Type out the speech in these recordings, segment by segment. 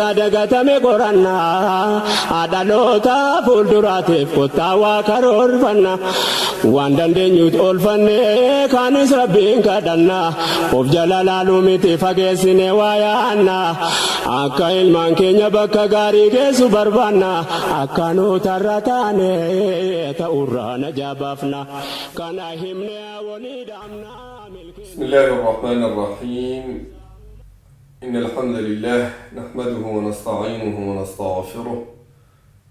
Isa dagatame qoranna, dhaloota fuulduraatiif kottaa waa karoorfanna. Waan dandeenyutti oolfanne, kaanis Rabbiin kadhanna. Of jala laaluu miti, fageessine waa yaanna. Akka ilmaan keenya bakka gaarii geessu barbaanna. Akka nuutarra taane ta'urraa na jaabaafna. Kana himne walii dhaamna. بسم الله الرحمن الرحيم. إن الحمد لله نحمده ونستعينه ونستغفره،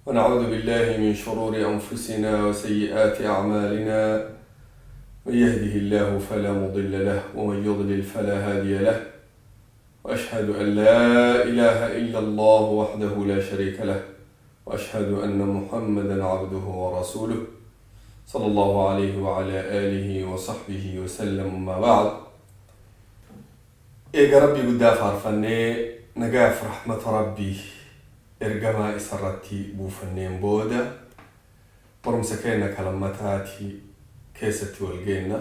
ونعوذ بالله من شرور أنفسنا وسيئات أعمالنا. من يهده الله فلا مضل له، ومن يضلل فلا هادي له. وأشهد أن لا إله إلا الله وحده لا شريك له، وأشهد أن محمدا عبده ورسوله، صلى الله عليه وعلى آله وصحبه وسلم. أما بعد، Eega Rabbii guddaa faarfannee, nagaaf rahmata Rabbii ergamaa isarratti buufanneen booda, barumsa keenya kalammataati keessatti wal geenna.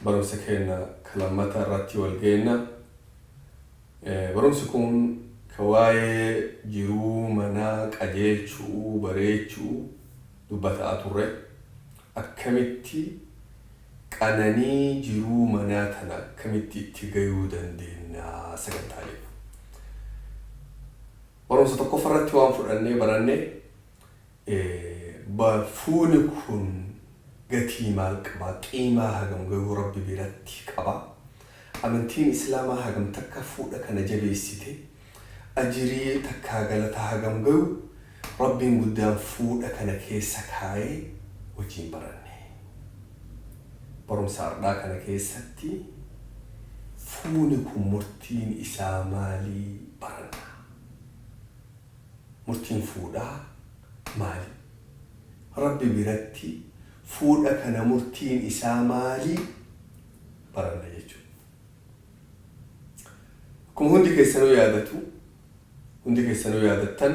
Barumsa keenya kalammata irratti wal geenna. Barumsi kun ka waa'ee jiruu manaa qajeelchuu, bareechuu dubbataa turre. Akkamitti qananii jiruu manaa tana akkamitti itti gayuu dandeenya sagantaa jedhu. Barumsa tokkoffaa irratti waan fudhannee baranne, fuuni kun gatii maal qaba, qiimaa hagam gayuu Rabbi biratti qaba, amantiin Islaamaa hagam takka fuudha kana jabeessite, ajirii takkaa galata hagam gayu Rabbiin guddaan fuudha kana keessa kaayee wajjiin baranne. Barumsa ardhaa kana keessatti fuuni kun murtiin isaa maalii baranna. Murtiin fuudhaa maali? Rabbi biratti fuudha kana murtiin isaa maalii baranna jechuudha. Akkuma hundi keessanuu yaadatu, hundi keessanuu yaadattan,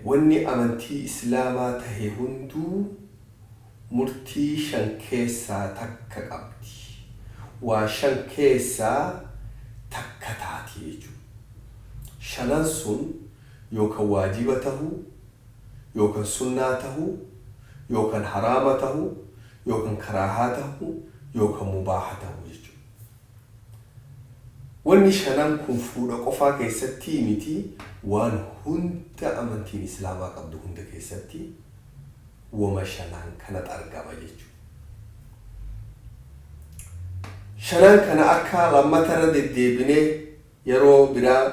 wanni amantii Islaamaa tahe hunduu murtii shan keessaa takka qabdi. Waa shan keessaa takka taati jechuudha. Shanan sun yookaan waajiba tahuu, yookaan sunnaa tahuu, yookaan haraama tahuu, yookaan karaahaa tahuu, yookaan mubaaha tahuu jechuudha. Wanni shanan kun fuudha qofaa keessatti miti, waan hunda amantiin Islaamaa qabdu hunda keessatti wama shanaan kanatu argama jechuudha. Shanan kana akka lammatarra deddeebinee yeroo biraa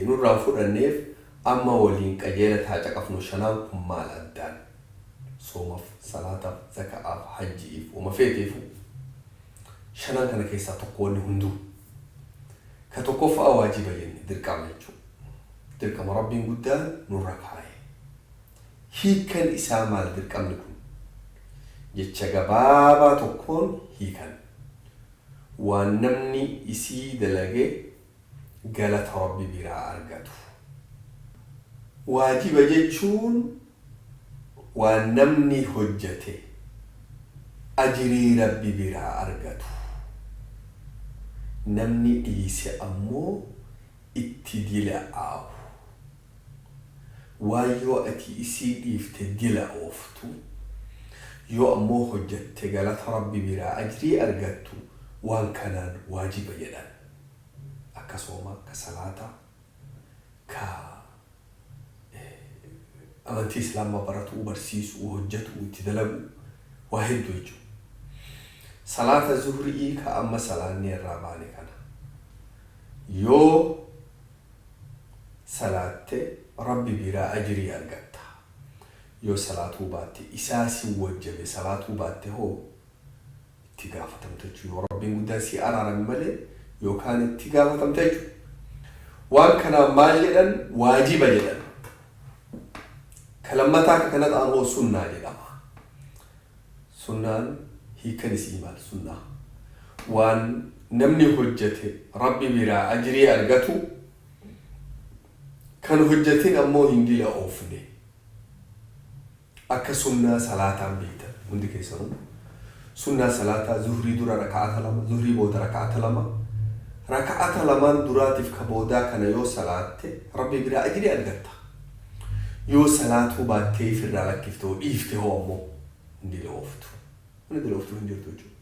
nurraan fudhanneef, amma waliin qajeela taa caqafnu. Shanaan kun maal addaan? Soomaaf, salaataaf, zaka'aaf, hajji'iif, wama feeteefu shanan kana keessaa tokko wanni hunduu. Ka tokkoffaa waajiba jenne, dirqama jechuudha. Dirqama Rabbiin guddaan nurra kaaye. Hiikkan isaa maal dirqamni kun? Jecha gabaabaa tokkoon hiikan. Waan namni isii dalage galata Rabbi biraa argatu. Waajiba jechuun waan namni hojjate ajirii Rabbi biraa argatu. Namni dhiise ammoo itti dila'aahu. Waan yoo ati isii dhiifte dila ooftu, yoo ammoo hojjatte galata Rabbi biraa ajrii argattu, waan kanaan waajiba jedhan. Akka soomaa, akka salaataa, ka amantii Islaamaa baratuu, barsiisuu, hojjatuu, itti dalaguu, waa hedduu jechuudha. Salaata zuhri'ii ka amma salaannee irraa baane kana yoo salaatte Rabbi biraa ajrii argatta. Yoo salaatuu baatte, isaa si wajjabe salaatuu baatte hoo itti gaafatamta jechuudha. Yoo Rabbiin guddaan si araarame malee yookaan itti gaafatamta jechuudha. Waan kanaan maal jedhan? Waajiba jedhan. Ka lammataa ka kana ta'an hoo sunnaa jedhama. Sunnaan hiikan isii maal sunnaa? Waan namni hojjate Rabbi biraa ajrii argatu, kan hojjatin ammoo hin dila oofne. Akka sunnaa salaataan beektan hundi keessanuu. Sunnaa salaataa zuhrii dura raka'ata 2, zuhrii booda raka'ata 2. Raka'ata lamaan duraatiif ka boodaa kana yoo salaatte Rabbi biraa ajrii argatta. Yoo salaatuu baattee ifirraa lakkifte hoo, dhiifte hoo ammoo hin dilooftu. Wanni dilooftu hin jirtu jechuudha.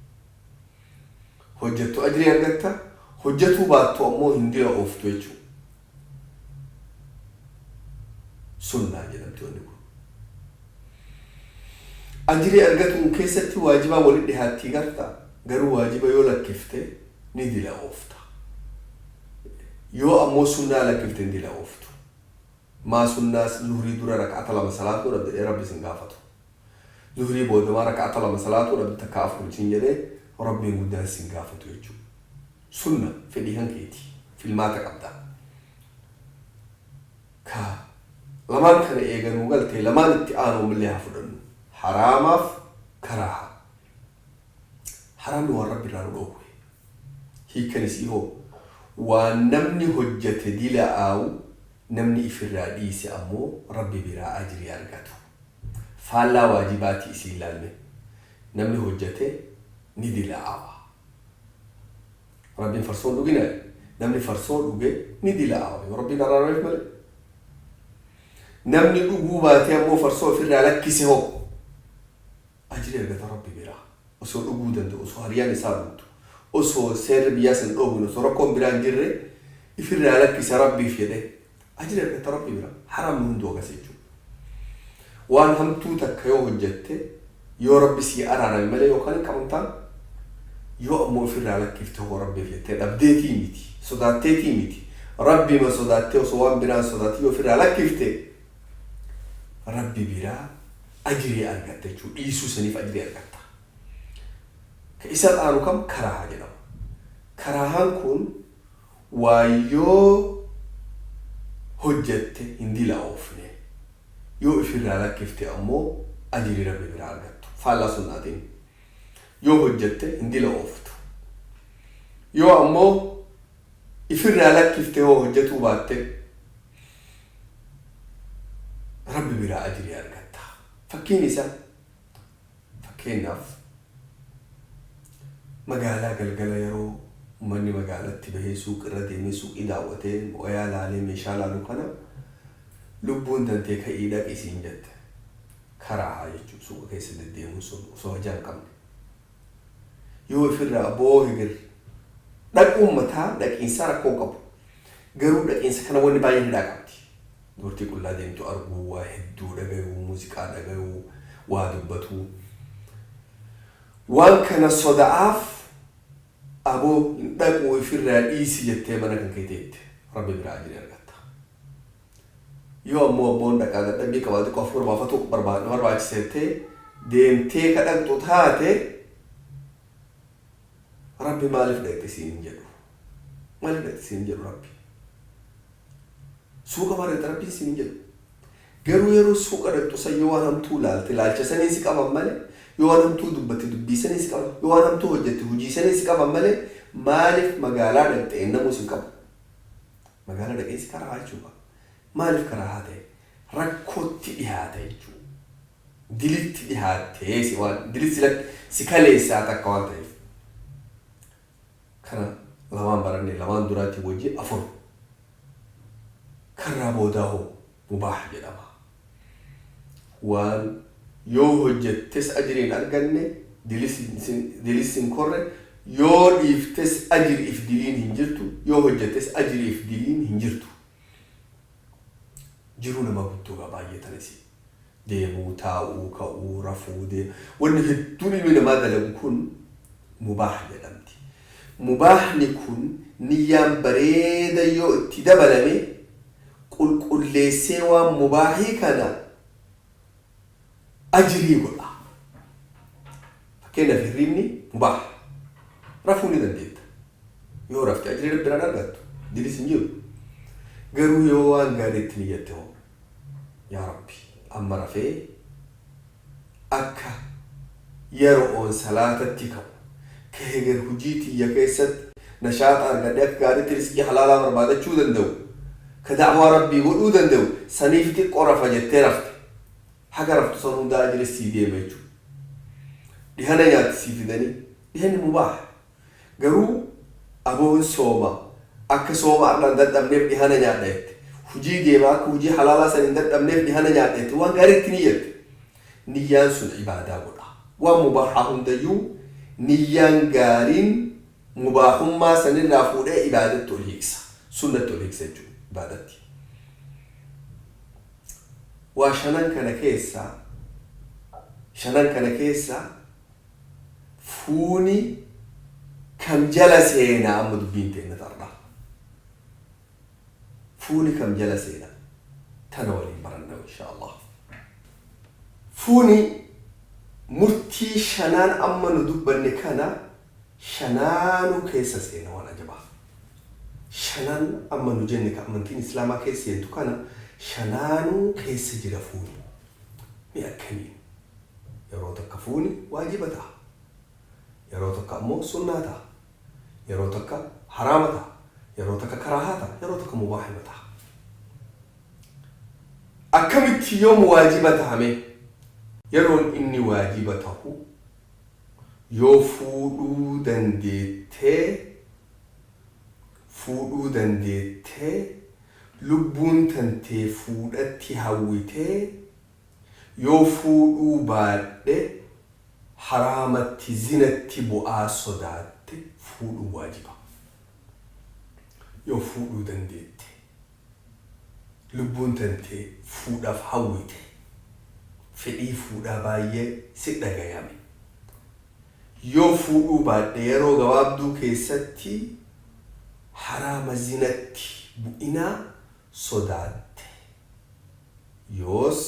Hojjattu ajrii argatta, hojjatuu baattu ammoo hin dilooftu jechuudha. Sunnaa jedhamti wanni kun. Ajrii argatuun keessatti waajibaa walitti dhihaattii garta, garuu waajiba yoo lakkifte ni dilaoofta. Yoo ammoo sunnaa lakkifte hin dilaooftu. Maa sunnaa zuhrii dura raka'ata lama salaatuu dhabde jedhee Rabbi sin gaafatu. Zuhrii booda maa raka'ata lama salaatuu dhabde, takka afur siin jedhee Rabbiin guddaan sin gaafatu jechuudha. Sunna fedhii kan keeti, filmaata qabda. Ka lamaan kana eeganuu galtee lamaan itti aanu illee haa fudhannu. Haraamaaf karaaha. Haraamni waan Rabbi irraa nu dhoowwe. Hiikkan isii hoo waan namni hojjate dila'aawu, namni ifirraa dhiise ammoo Rabbi biraa ajrii argatu. Faallaa waajibaati isiin laalme. Namni hojjate ni dila'aawa. Rabbiin farsoo hin dhuginaa. Namni farsoo dhuge ni dila'aawa yoo Rabbiin araarameef malee. Namni dhuguu baatee ammoo farsoo ofirraa lakkise hoo ajrii argata Rabbi biraa. Osoo dhuguu danda'u, osoo hariyaan isaa dhugdu, osoo seerri biyyaa san dhoowwin, osoo rakkoon biraa hin jirre ifirraa lakkisa Rabbiif jedhee ajrii argata Rabbi biraa. Haraamni hunduu akkas jechuudha. Waan hamtuu takka yoo hojjatte yoo Rabbi sii araarame malee yookaan hin qabamtaan, yoo ammoo ifirraa lakkifte hoo Rabbiif jettee, dhabdeetii miti, sodaatteetii miti, Rabbima sodaattee, osoo waan biraan sodaatin yoo ifirraa lakkifte Rabbi biraa ajrii argatta jechuudha. Dhiisuu saniif ajrii argatta. Ka isa aanu kam karaaha jedhama. Karaahaan kun waan yoo hojjatte hin dila'oofne, yoo ifirraa lakkifte ammoo ajrii Rabbi biraa argattu. Faallaa sunnaatiin yoo hojjatte hin dila'ooftu, yoo ammoo ifirraa lakkifte hoo, hojjatuu baatte, Rabbi biraa ajrii argatta. Fakkiin isaa, fakkeenyaaf, magaalaa galgala yeroo uummanni magaalatti bahee suuq irra deemee suuqii daawwatee wayaa laalee meeshaa laalu kana lubbuun tantee ka'ii dhaqi siin jette, karaahaa jechuudha. Suuqa keessa deddeemuun sun osoo hajaa hin qabne yoo ifirraa boo hegir dhaquun mataa dhaqiinsaa rakkoo qabu, garuu dhaqiinsa kana wanni baay'een hidhaa qabdi. Dubartii qullaa deemtu arguu, waa hedduu dhagayuu, muuziqaa dhagayuu, waa dubbatuu, waan kana soda'aaf aboo hin dhaquu ifirraa dhiisi jettee mana kan kee teette Rabbi biraa ajrii argatta. Yoo ammoo abboon dhaqaa, dadhabbii qabaa, xiqqoo hafuura baafatu barbaachisa jettee deemtee ka dhaqxu taate, Rabbi maaliif dhaqxe siin hin jedhu. Maaliif dhaqxe siin hin jedhu Rabbi. Suuqa maal dhaqxe Rabbiin siin hin jedhu. Garuu yeroo suuqa dhaqxu san yoo waan hamtuu laalte laalcha saniin si qaban malee, yoo waan hamtuu dubbatte dubbii saniin si qaban, yoo waan hamtuu hojjette hojii saniin si qaban malee maaliif magaalaa dhaqxe ennamuu sin qabu. Magaalaa dhaqeensi karaa jechuudha. Maaliif karaa haa ta'e? Rakkootti dhihaata jechuudha. Dilitti dhihaattee si waan dilitti si kaleessaa takka waan ta'eef. Kana lamaan baranne, lamaan duraatti wajji afur. Karraa boodaa hoo mubaah jedhama. Waan yoo hojjettes ajriin arganne, dilis hin korre, yoo dhiiftes ajriif diliin hin jirtu, yoo hojjettes ajriif diliin hin jirtu. Jiruu nama guddoo baay'ee tanis deemuu, taa'uu, ka'uu, rafuu, deemu, wanni hedduun ilmi namaa dalagu kun mubaah jedhamti. Mubaahni kun niyyaan bareeda yoo itti dabalame qulqulleessee waan mubaahii kana ajrii godha. Fakkeenyaaf, hirribni mubaah, rafuu ni dandeetta. Yoo rafte ajrii Rabbi biraan argattu, dilis hin jiru. Garuu yoo waan gaarii itti niyyatte hoo, yaa Rabbi, amma rafee akka yeroon salaatatti ka'u, ka heger hujii tiyya keessatti nashaaxa argadhee akka gaariitti riskii halaalaa barbaadachuu danda'u, ka da'waa Rabbii godhuu danda'u saniif xiqqoo rafa jettee rafte, haga raftu san hundaa ajri sii deema jechuudha. Dhihana nyaatti sii fidanii, dhihanni mubaah, garuu Aboon sooma, akka sooma arra hin dadhabneef dhihana nyaadha jette. Hujii deema, akka hujii halaalaa san hin dadhabneef dhihana nyaadha jette. Waan gaariitti niyyatte. Niyyaan sun ibaadaa godha. Waan mubaahaa hundayyuu niyyaan gaariin mubaahummaa sanirraa fuudhee ibaadatti ol hiiksa. Sunnatti ol hiiksa jechuudha ibaadatti. Waa shanan kana keessa, shanan kana keessa fuuni kam jala seenaa? Amma dubbiin teenna tarra. Fuuni kam jala seenaa? Tana waliin baranna insha Allah. Fuuni murtii shanaan amma nu dubbanne kana shanaanuu keessa seena. Waan ajabaa. Shanan amma nu jenne ka amantiin islaamaa keessa seentu kana shanaanuu keessa jira fuuni. Mi akkamiin? Yeroo takka fuuni waajiba ta'a. Yeroo takka ammoo sunnaa ta'a. Yeroo takka haraama ta'a. Yeroo takka karaahaa ta'a. Yeroo takka mubaahima ta'a. Akkamitti, yoom waajiba tahame? Yeroon inni waajiba tahu yoo fuudhuu dandeettee, fuudhuu dandeettee, lubbuun tantee fuudhatti hawwitee, yoo fuudhuu baadhe haraamatti, zinatti bu'aa sodaatte, fuudhuu waajiba. Yoo fuudhuu dandeette, lubbuun tantee fuudhaaf hawwite, fedhii fuudhaa baay'ee si dhagayame, yoo fuudhuu baadhe yeroo gabaabduu keessatti haraama, zinatti bu'inaa sodaatte, yoos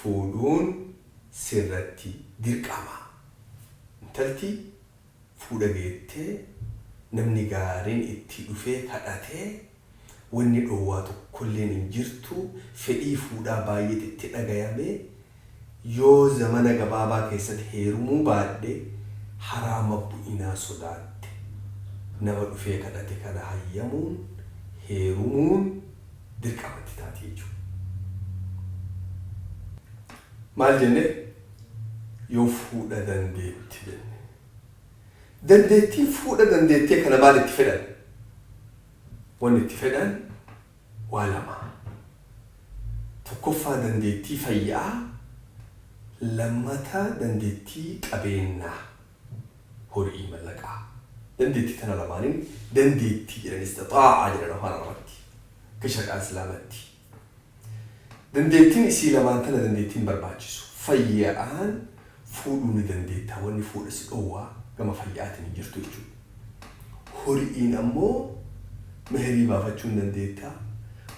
fuudhuun sirratti dirqama. Intalti fuudha geettee, namni gaariin itti dhufee kadhatee, wanni dhoowwaa tokkolleen hin jirtu, fedhii fuudhaa baay'eet itti dhagayame, yoo zamana gabaabaa keessatti heerumuu baadhe haraama bu'inaa sodaatte, nama dhufee kadhate kana hayyamuun heerumuun dirqamatti taati jechuudha. Maal jenne? Yoo fuudha dandeetti jenne. Dandeettiin fuudha dandeettee kana maal itti fedhan? Wanni itti fedhan waa lama. Tokkoffaa dandeettii fayyaa, lammata dandeettii qabeenyaa, horii, mallaqaa. Dandeettii tana lamaaniin dandeettii jedhan, istixaa'aa jedhan afaan Arabaatti, akka shari'aa islaamatti. Dandeettiin isii lamaan tana dandeettiin barbaachisu. Fayyaan fuudhuu ni dandeetta, wanni fuudha si dhoowwaa gama fayyaatiin hin jirtu jechuudha. Horiin ammoo meherii baafachuu hin dandeetta.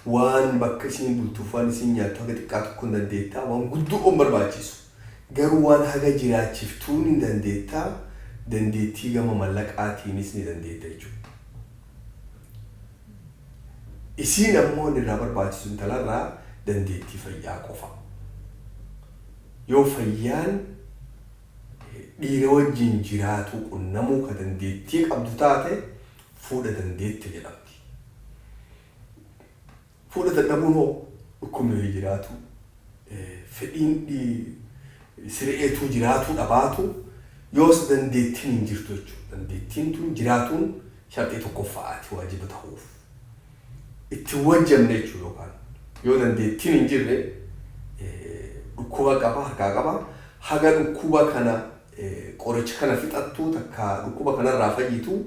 Waan bakka isiin bultuuf waan isiin nyaattu haga xiqqaa tokko hin dandeetta. Waan guddoo on barbaachisu. Garuu waan haga jiraachiftuun hin dandeetta. Dandeettii gama mallaqaatiinis ni dandeetta jechuudha. Isiin ammoo inni irraa barbaachisu intalarraa dandeettii fayyaa qofa. Yoo fayyaan dhiira wajjin jiraatu, qunnamuu ka dandeettii qabdu taate, fuudha dandeette jedhamti. Fuudha dadhabuun hoo? Dhukkubni wayii jiraatu, fedhiin sire'eetuu jiraatuu dhabaatu, yoos dandeettiin hin jirtu jechuudha. Dandeettiin tun jiraatuun sharxii tokkoffaati waajiba ta'uuf. Itti wajjamne jechuudha, yookaan yoo dandeettiin hin jirre, dhukkuba qaba, harkaa qaba, haga dhukkuba kana qoricha kana fixattu takka dhukkuba kanarraa fayyitu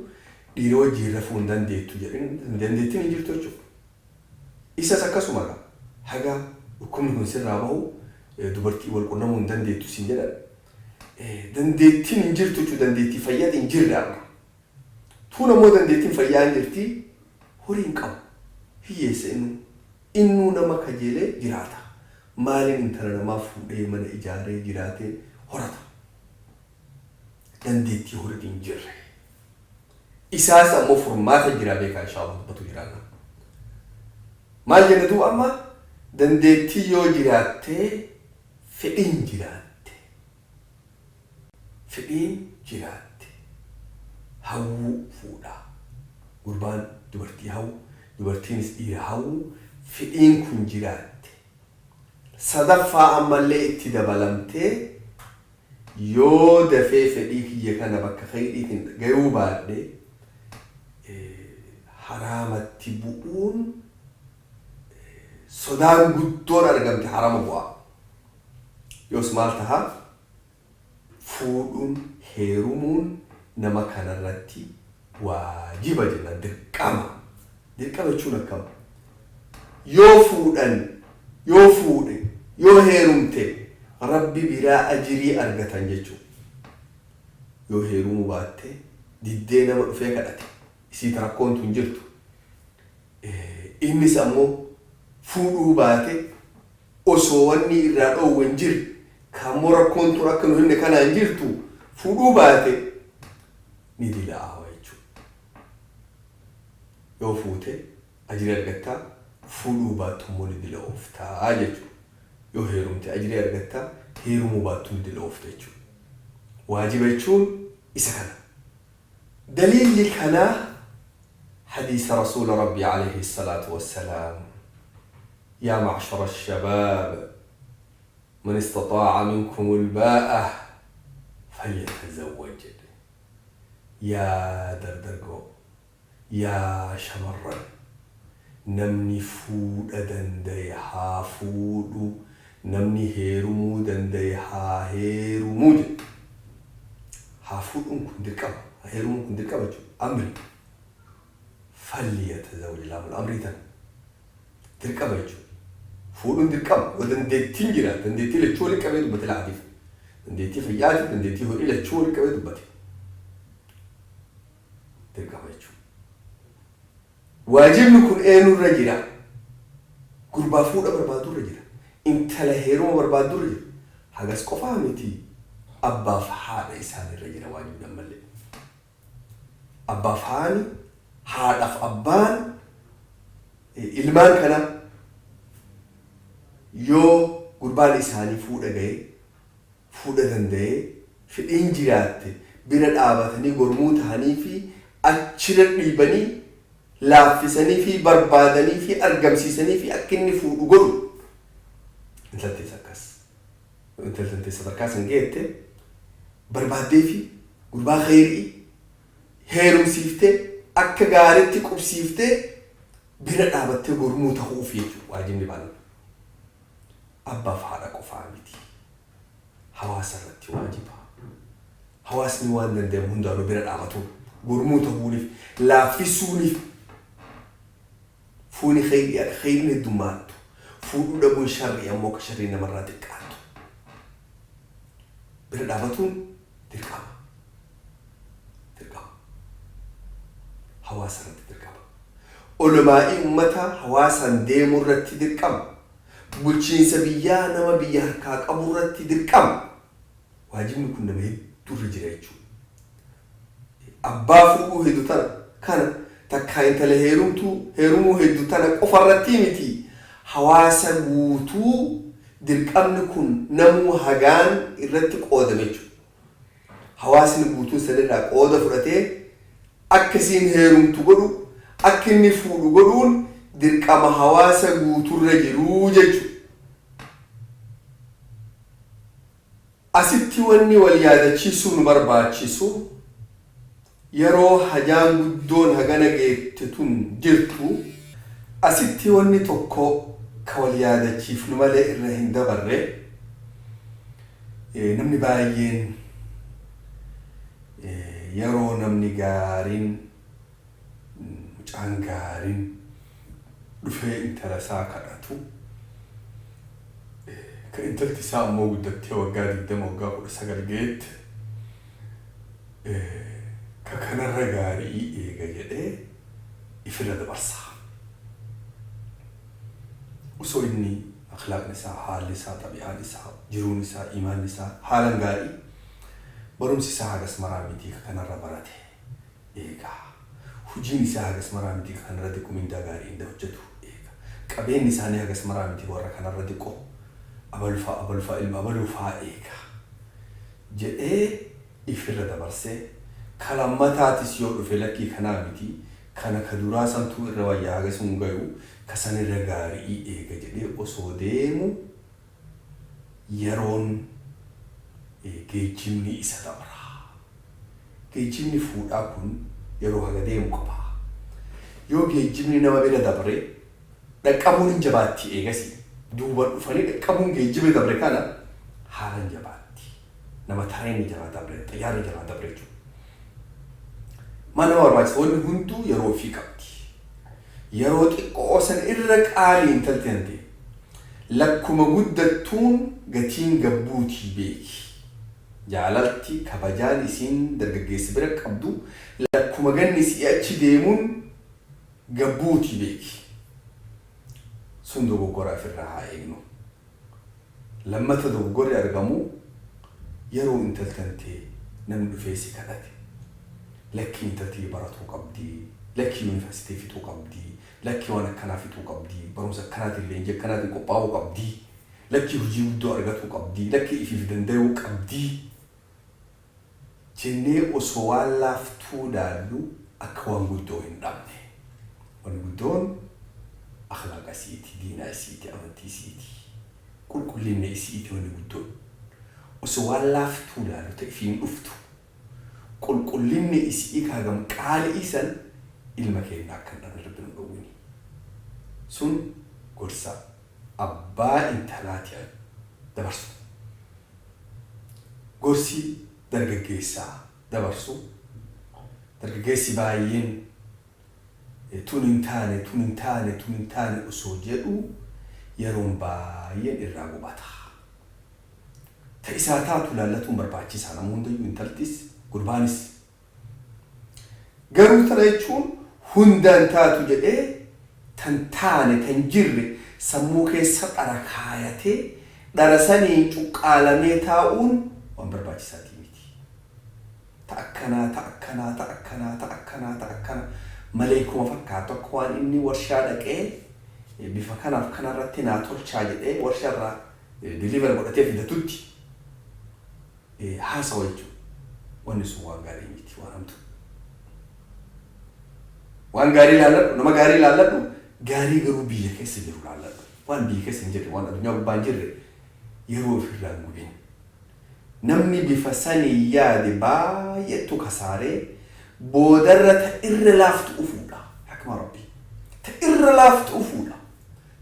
dhiira wajjiin rafuu hin dandeettu jedhin, dandeettiin hin jirtu jechuudha. Isas akkasuma haga dhukkubni kun sirraa bahu dubartii wal qunnamuu hin dandeettu siin jedhan, dandeettiin hin jirtu jechuudha, dandeettii fayyaati hin jirre amma. Tuun ammoo dandeettiin fayyaa hin jirti, horii hin qabu. Hiyyeessa innuu. Innuu nama kajeelee jiraata. Maaliin intala namaa fuudhee mana ijaaree jiraatee horata? Dandeettii horii hin jirre. Isaas ammoo furmaata jira, beekaa, inshallah dubbatu jiraanna. Maal jenna duuba amma? Dandeettii yoo jiraattee, fedhiin jiraatte. Fedhiin jiraatte, hawwuu fuudhaa. Gurbaan dubartii hawwu, dubartiinis dhiira hawwu, fedhiin kun jiraatte. Sadaffaa ammallee itti dabalamtee, yoo dafee fedhii kiyya kana bakka khayriitiin gayuu baadhe Haraamatti bu'uun sodaan guddoon argamte harama bu'a. Yoos maal taha? Fuudhuun heerumuun nama kanarratti waajiba jennaan, dirqama. Dirqama jechuun akkam? Yoo fuudhan, yoo fuudhe, yoo heerumte Rabbi biraa ajirii argatan jechuudha. Yoo heerumuu baatte, diddee nama dhufee kadhate, isii rakkoon tun jirtu. Innis ammoo fuudhuu baate osoo wanni irraa dhoowwe hin jirre, kaammoo rakkoon tun akka nu himne kanaan jirtu fuudhuu baate ni dilaawa jechuudha. Yoo fuute ajirii argattaa, fuudhuu baattu immoo ni dilaa'ooftaa jechuudha. Yoo heerumte ajirii argattaa, heerumuu baattu ni dilaa'oofta jechuudha. Waajiba jechuun isa kana. Daliilli kanaa hadiisa Rasuula Rabbii alayhi salaatu wassalaam: "Yaa ma'shara ash-shabaab, man istataa'a minkum al-baa'ah falyatazawwaj" jedhe. Yaa dardargoo, yaa shamarran, namni fuudha danda'e haa fuudhu, namni heerumuu danda'e haa heerumuu jedhe. Haa fuudhuun kun dirqama, haa heerumuun kun dirqama jechuudha. Amri falyatazawwaj, laamul amrii tana, dirqama jechuudha. Fuudhuun dirqama yoo dandeettiin jira. Dandeettii lachuu walitti qabee dubbate laatiif. Dandeettii fayyaatiif, dandeettii horii lachuu walitti qabee dubbate. Dirqama jechuudha. Waajibni kun eenyurra jira? Gurbaa fuudha barbaadurra jira. Intala heeruma barbaadurra jira. Hagas qofaa miti, abbaaf haadha isaanirra jira waajibni ammallee. Abbaaf haani, haadhaaf abbaan ilmaan kana yoo gurbaan isaanii fuudha ga'ee, fuudha danda'ee, fedhiin jiraatte, bira dhaabatanii gormuu tahanii fi achirra dhiibanii laaffisanii fi barbaadanii fi argamsiisanii fi akka inni fuudhu godhu. Intaltees akkas. Intaltee sadarkaa san geette barbaaddee fi gurbaa kheyrii heerumsiiftee, akka gaariitti qubsiiftee, bira dhaabattee gormuu ta'uuf jechuudha waajibni baala. Abbaaf haadha qofaa miti. Hawaasa irratti waajiba. Hawaasni waan danda'amu hundaanuu bira dhaabatu, gormuu ta'uuniif, laaffisuuniif, fuuni kheyrii akka kheyriin heddummaattu, fuudhuu dhabuun sharrii ammoo akka sharrii namarraa xiqqaattu bira dhaabatuun dirqama. Dirqama. Hawaasa irratti dirqama. Olumaa'ii ummata hawaasaan deemuu irratti dirqama. Bulchiinsa biyyaa nama biyya harkaa qabu irratti dirqama. Waajibni kun nama hedduurra jira jechuudha. Abbaa fuudhuu hedduu tana kana takkaa intala heerumtuu heerumuu hedduu tana qofa irratti miti, hawaasa guutuu dirqamni kun namuu hagaan irratti qoodame jechuudha. Hawaasni guutuun sanirraa qooda fudhatee akka isiin heerumtu godhu, akka inni fuudhu godhuun dirqama hawaasa guuturra jiruu jechuudha. Asitti wanni wal yaadachiisuu nu barbaachisu, yeroo hajaan guddoon hagana geette tun jirtu, asitti wanni tokko ka wal yaadachiifnu malee irra hin dabarre, namni baay'een yeroo namni gaariin, mucaan gaariin dhufee intala isaa kadhatu, ka intalti isaa ammoo guddattee waggaa 20, waggaa 19 geette, ka kanarra gaarii eega jedhee ifirra dabarsa. Osoo inni akhlaaqni isaa, haalli isaa, xabi'aan isaa, jiruun isaa, imaanni isaa haalan gaarii, barumsi isaa hagas maraa miti, ka kanarra barate eega. Hojiin isaa hagas maraa miti, ka kanarra xiqqoo mindaa gaarii inda hojjetu eega. Qabeenyi isaanii hagas maraa miti, warra kanarra xiqqoo abalufaa abalufaa ilma abalufaa eega jedhee ifirra dabarsee, ka lammataatis yoo dhufe lakkii kanaa miti, kana ka duraa santuu irra wayyaa, hagas hin gayu, ka sanirra gaarii eega jedhee osoo deemu yeroon geejjibni isa dabra. Geejjibni fuudhaa kun yeroo haga deemu qaba. Yoo geejjibni nama bira dabre dhaqqabuun hin jabaatti, eegasii duuban dhufanii dhaqqabuun geejjiba dabre kana haalan jabaatti. Nama tareenni jalaa dabre, xayyaarri jalaa dabre jechuudha. Maal nama barbaachisa? Wanni hunduu yeroo ofii qabdi. Yeroo xiqqoo san irra qaalii intalti hante lakkuma guddattuun gatiin gabbuutii beeki. Jaalalti kabajaan isiin dargaggeessa bira qabdu lakkuma ganni si'achi deemuun gabbuutii beeki. Sun dogoggora ofirraa haa eegnu. Lammata dogoggorri argamu yeroo intaltantee namni dhufee si kadhate. Lakkii, intalti baratuu qabdi, lakkii, yuunivarsiitii fixuu qabdi, lakkii, waan akkanaa fixuu qabdi, barumsa akkanaatiin, leenjii akkanaatiin qophaa'uu qabdi, lakkii, hojii guddoo argatuu qabdi, lakkii, ifiif danda'uu qabdi jennee osoo waan laaftuu laallu akka waan guddoo hin dhabne. Wanni guddoon akhlaaqa isiiti, diinaa isiiti, amantii isiiti, qulqullinna isiiti wanni guddoon. Osoo waan laaftuu laallu ta'e ifiin dhuftu, qulqullinni isii kaagam qaalii san ilma keenya akka hin dhabne Rabbi nu dhowwini. Sun gorsa abbaa intalaati dabarsu. Gorsi dargaggeessaa dabarsu, dargaggeessi baay'een tun hin taane, tun hin taane, tun hin taane osoo jedhu yeroon baay'een irraa gubata. Ta isaa taatu laallatuun barbaachisaa nama hundayyuu, intaltis gurbaanis. Garuu tana jechuun hundaan taatu jedhee tan taane, tan jirre sammuu keessa dhara kaayatee dhara saniin cuqqaalamee taa'uun waan barbaachisaatii miti. Ta akkanaa, ta akkanaa, ta akkanaa, ta akkanaa, ta akkanaa maleekuma fakkaatu, akka waan inni warshaa dhaqee bifa kanaaf kanarratti naa tolchaa jedhee warshaarraa deliver godhatee fidatutti haasawa jechuudha. Wanni sun waan gaarii miti, waan hamtu. Waan gaarii laalladhu, nama gaarii laalladhu, gaarii garuu biyya keessa jiru laalladhu. Waan biyya keessa hin jirre, waan addunyaa gubbaa hin jirre yeroo ofirraa hin gubin. Namni bifa sanii yaade baay'eetu kasaaree boodarra ta irra laaftu ufuudha. Hakma Rabbii. Ta irra laaftu ufuudha.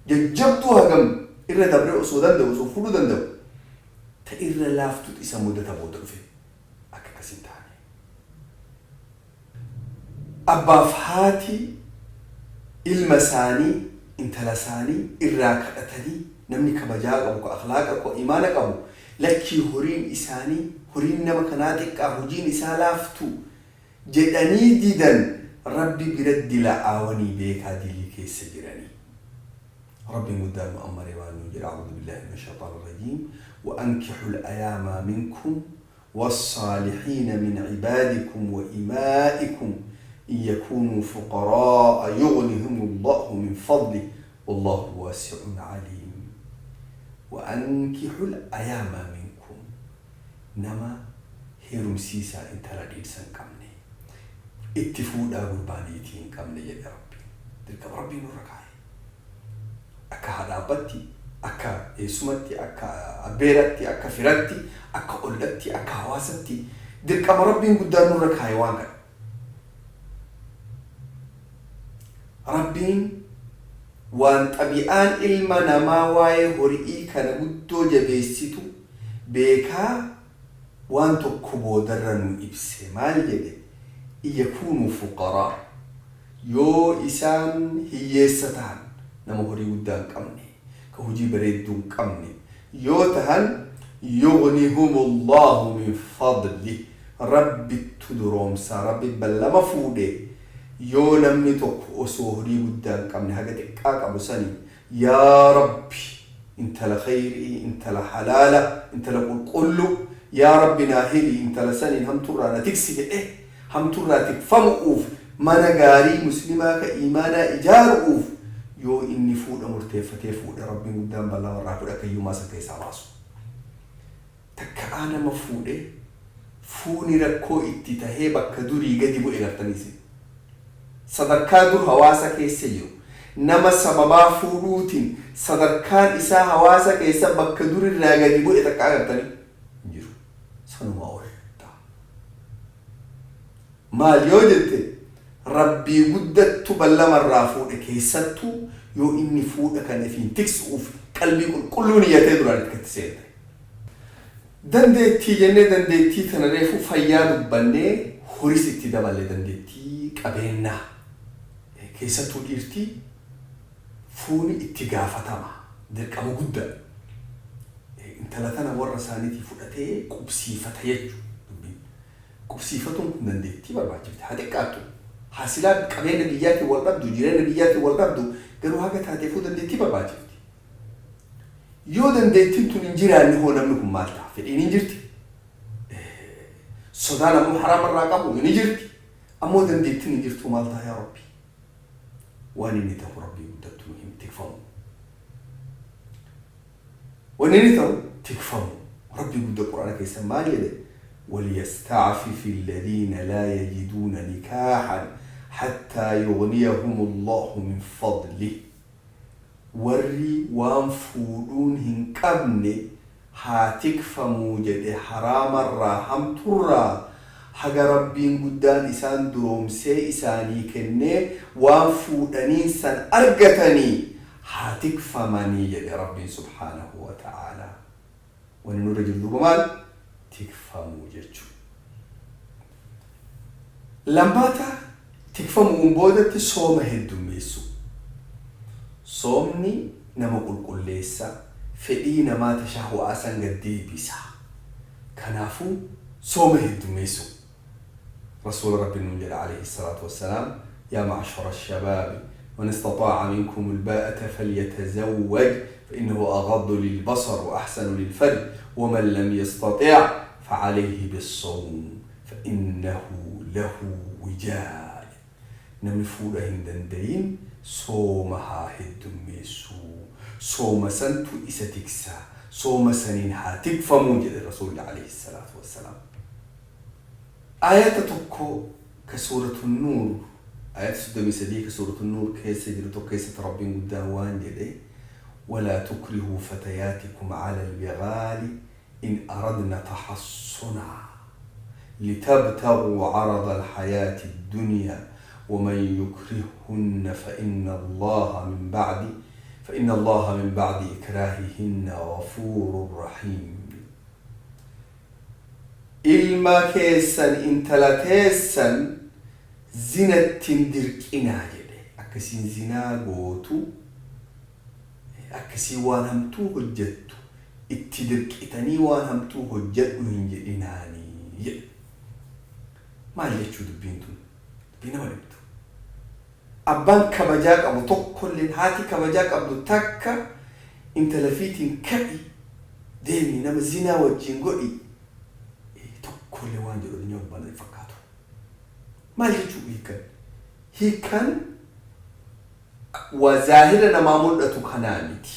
Jajjabduu hagam irra dabree osoo danda'u, osoo fuudhuu danda'u, ta irra laaftutu isa mudata booda dhufe. Akka akkas hin taane. Abbaaf haati ilma isaanii, intala isaanii irraa kadhatanii, namni kabajaa qabu, ka akhlaaqa qabu, imaana qabu, lakkii, horiin isaanii, horiin nama kanaa xiqqaa, hojiin isaa laaftu jedhanii didan Rabbi bira dila'aawanii beekaa dilii keessa jiranii. Rabbiin guddaan nu ammaree waan nuun jedha: أعوذ بالله من الشيطان الرجيم، وأنكحوا الأيامى منكم والصالحين من عبادكم وإمائكم إن يكونوا فقراء يغنهم الله من فضله والله واسع عليم. وأنكحوا الأيامى منكم، nama heerumsiisaa, intala dhiirsa hin qabne itti fuudhaa, gurbaaniitii hin qabne jedhe Rabbiin. Dirqama Rabbiin nurra kaa'e. Akka haadha abbatti, akka eessumatti, akka abbeeratti, akka firatti, akka ollatti, akka hawaasatti dirqama Rabbiin guddaan nurra kaa'e waan kana. Rabbiin waan xabi'aan ilma namaa waa'ee hori'ii kana guddoo jabeessitu beekaa waan tokko boodarra nu ibse. Maal jedhe? إن يكونوا فقراء, yoo isaan hiyyeessa tahan, nama horii guddaa hin qabne, ka hojii bareedduu hin qabne yoo tahan, يغنهم الله من فضله, Rabbittu duroomsaa, Rabbi ballama fuudhe. Yoo namni tokko osoo horii guddaa hin qabne haga xiqqaa qabu sani, yaa Rabbi, intala khayrii, intala halaala, intala qulqullu, yaa Rabbi naa hili, intala saniin hamturraa na tiksi jedhe, hamturraa tikfamu'uuf, mana gaarii muslimaa ka iimaanaa ijaaru'uuf yoo inni fuudha murteeffatee fuudhe, Rabbiin guddaan ballama irraa fuudhe, akka hiyyummaa san keessaa baasu. Takka'aa nama fuudhe fuuni rakkoo itti tahee bakka durii gadi bu'e gartaniisin. Sadarkaa dur hawaasa keessa jiru, nama sababaa fuudhuutiin sadarkaan isaa hawaasa keessa bakka durirraa gadi bu'e takka agartanii hin jiru. Sanumaa ol ta'a. Maal yoo jette, Rabbii guddattu ballamarraa fuudhe, keessattuu yoo inni fuudha kana ifiin tiksu'uuf qalbii qulqulluu niyyatee duraan itti seente. Dandeettii jennee, dandeettii tana reefu fayyaa dubbannee, horis itti daballe, dandeettii qabeennaa. Keessattuu dhiirtii fuuni itti gaafatama, dirqama guddaa. Intala tana warra isaaniitii fudhatee qubsiifata jechuudha. Qubsiifatuun kun dandeettii barbaachifte, haa xiqqaattu. Haa silaa qabeenya biyyaatiin wal dhabdu, jireenya biyyaatiin wal dhabdu, garuu haga taateefuu dandeettii barbaachifti. Yoo dandeettiin tun hin jiraanne hoo, namni kun maal ta'a? Fedhiin hin jirti. Sodaan ammoo haraamarraa qabu ni jirti. Ammoo dandeettiin hin jirtu, maal ta'a, yaa Rabbi? Waan inni ta'u Rabbii guddattu nu hin tikfamu. Wanni inni ta'u tikfamu. Rabbii guddaa Quraana keessa maal jedhe? وليستعفف الذين لا يجدون نكاحا حتى يغنيهم الله من فضله. Warri waan fuudhuun hin qabne haa tikfamuu jedhe, haraamarraa, hamturraa, haga Rabbiin guddaan isaan duroomsee isaanii kennee waan fuudhaniin san argatanii haa tikfamanii jedhe Rabbiin سبحانه وتعالى. Wanni nurra jiru duuba maal? Tikfamuu jechuu. Lammaata, tikfamuun boodatti sooma heddummeessu. Soomni nama qulqulleessa, fedhii namaa tashahwaa san gad deebisa. Kanaafuu sooma heddummeessu. Rasuula Rabbi nuun jedha عليه الصلاة والسلام: يا معشر الشباب، من استطاع منكم الباءة فليتزوج، فإنه أغض للبصر وأحسن للفرج، ومن لم يستطع فعليه بالصوم، فإنه له وجاء. Namni fuudha hin dandayin sooma haa heddummeessu, sooma santu isa tiksa, sooma saniin haa tikfamuu jedhe Rasuulli عليه الصلاة والسلام. Ayata tokko ka Suuratu Nuur, ayata 33 ka Suuratu Nuur keessa jiru tokko keessatti Rabbiin guddaan waan jedhe: ولا تكرهوا فتياتكم على البغاء إن أردن تحصنا لتبتغوا عرض الحياة الدنيا، ومن يكرهن فإن الله من بعد إكراههن غفور رحيم. Ilma keessan, intala teessan zinattiin dirqinaa jedhe. Akkasiin zinaa gootu, akkasii waan hamtuu hojjettu itti dirqitanii waan hamtuu hojjedhu hin jedhinaanii jedhe. Maal jechuu dubbiin tun? Dubbii nama dhibdu. Abbaan kabajaa qabu tokkolleen, haati kabajaa qabdu takka, intala fiitiin "Ka'i deemi, nama zinaa wajjin godhi" tokkollee waan jedhu addunyaa gubbaa hin fakkaatu. Maal jechuu hiikan? Hiikan waa zaahira namaa mul'atu kanaa miti.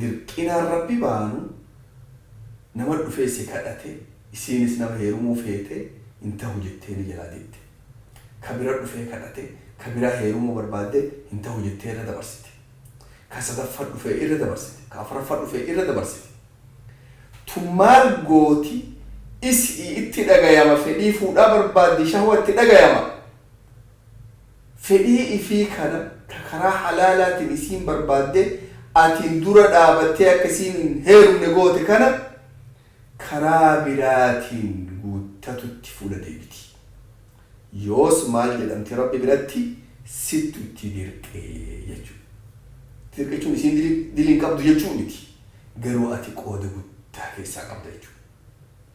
Dirqinaan Rabbi baanu, nama dhufee si kadhate, isiinis nama heerumuu feete, hin tahu jettee ni jalaa didde. Ka bira dhufee kadhate, ka biraa heerumuu barbaadde, hin tahu jettee irra dabarsite. Ka sadaffaa dhufee irra dabarsite. Ka afuraffaa dhufee irra dabarsite. Tun maal gooti? Isii itti dhagayama, fedhii fuudhaa barbaaddi, shahwa itti dhagayama. Fedhii ifii kana ka karaa halaalaatiin isiin barbaadde atiin dura dhaabattee akka isiin hin heerumne goote kana karaa biraatiin guuttatutti fuula deebiti. Yoos maal jedhamti Rabbi biratti? Sittu itti dirqee jechuudha. Dirqe jechuun isiin diliin qabdu jechuu miti. Garuu ati qooda guddaa keessaa qabda jechuudha.